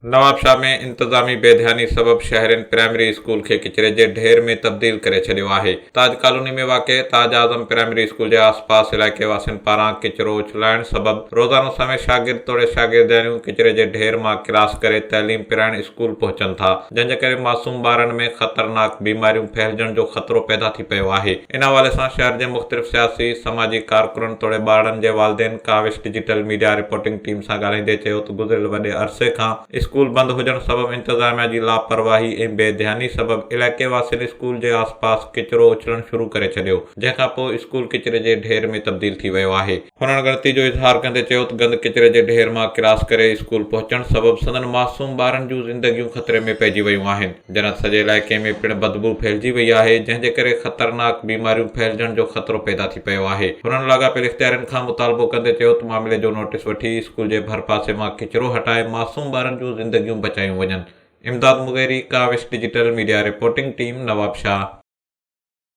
نوابشاهه ۾ انتظامي بي ڌياني سبب شهرين پرائمري اسڪول کي ڪچري جي ڍير ۾ تبديل ڪري ڇڏيو آهي. تاج ڪالوني ۾ واقع تاج اعظم پرائمري اسڪول جي آس پاس علائقي واسين پاران ڪچرو اڇلائڻ سبب روزانو سوين شاگرد توڙي شاگردياڻيون ڪچري جي ڍير مان ڪراس ڪري تعليم پرائڻ اسڪول پهچن ٿا جنهن جي ڪري معصوم ٻارن ۾ خطرناڪ بيماريون ڦهلجڻ جو خطرو پيدا ٿي پيو آهي. ان حوالي سان شهر جي مختلف سياسي، سماجي ڪارڪنن توڙي ٻارڙن جي والدين Kawish digital media reporting team سان ڳالهائيندي چيو ته گذريل وڏي عرصي کان اسڪول بند هجڻ سبب انتظاميا جي لاپرواهي ۽ بي ڌياني سبب علائقي واسين اسڪول جي آسپاس ڪچرو اڇلڻ شروع ڪري ڇڏيو جنهن کان پوء اسڪول ڪچري جي ڍير ۾ تبديل ٿي ويو آهي. هنن ڳڻتي جو اظهار ڪندي چيو ته گند ڪچري جي ڍير مان ڪراس ڪري اسڪول پهچڻ سبب سندن معصوم ٻارن جون زندگيون خطري ۾ پئجي ويون آهن، جڏهن ته سڄي علائقي ۾ پڻ بدبوء ڦهلجي وئي آهي، جنهن جي ڪري خطرناڪ بيماريون ڦهلجڻ جو خطرو پيدا ٿي پيو آهي. هنن لاڳاپيل اختيارين کان مطالبو ڪندي چيو ته معاملي جو نوٽيس وٺي اسڪول جي ڀرپاسي مان ڪچرو هٽائي معصوم ٻارن جون زندگيون بچايون وڃن. Imdad Mugheri, Kawish digital media reporting team, Nawabshah.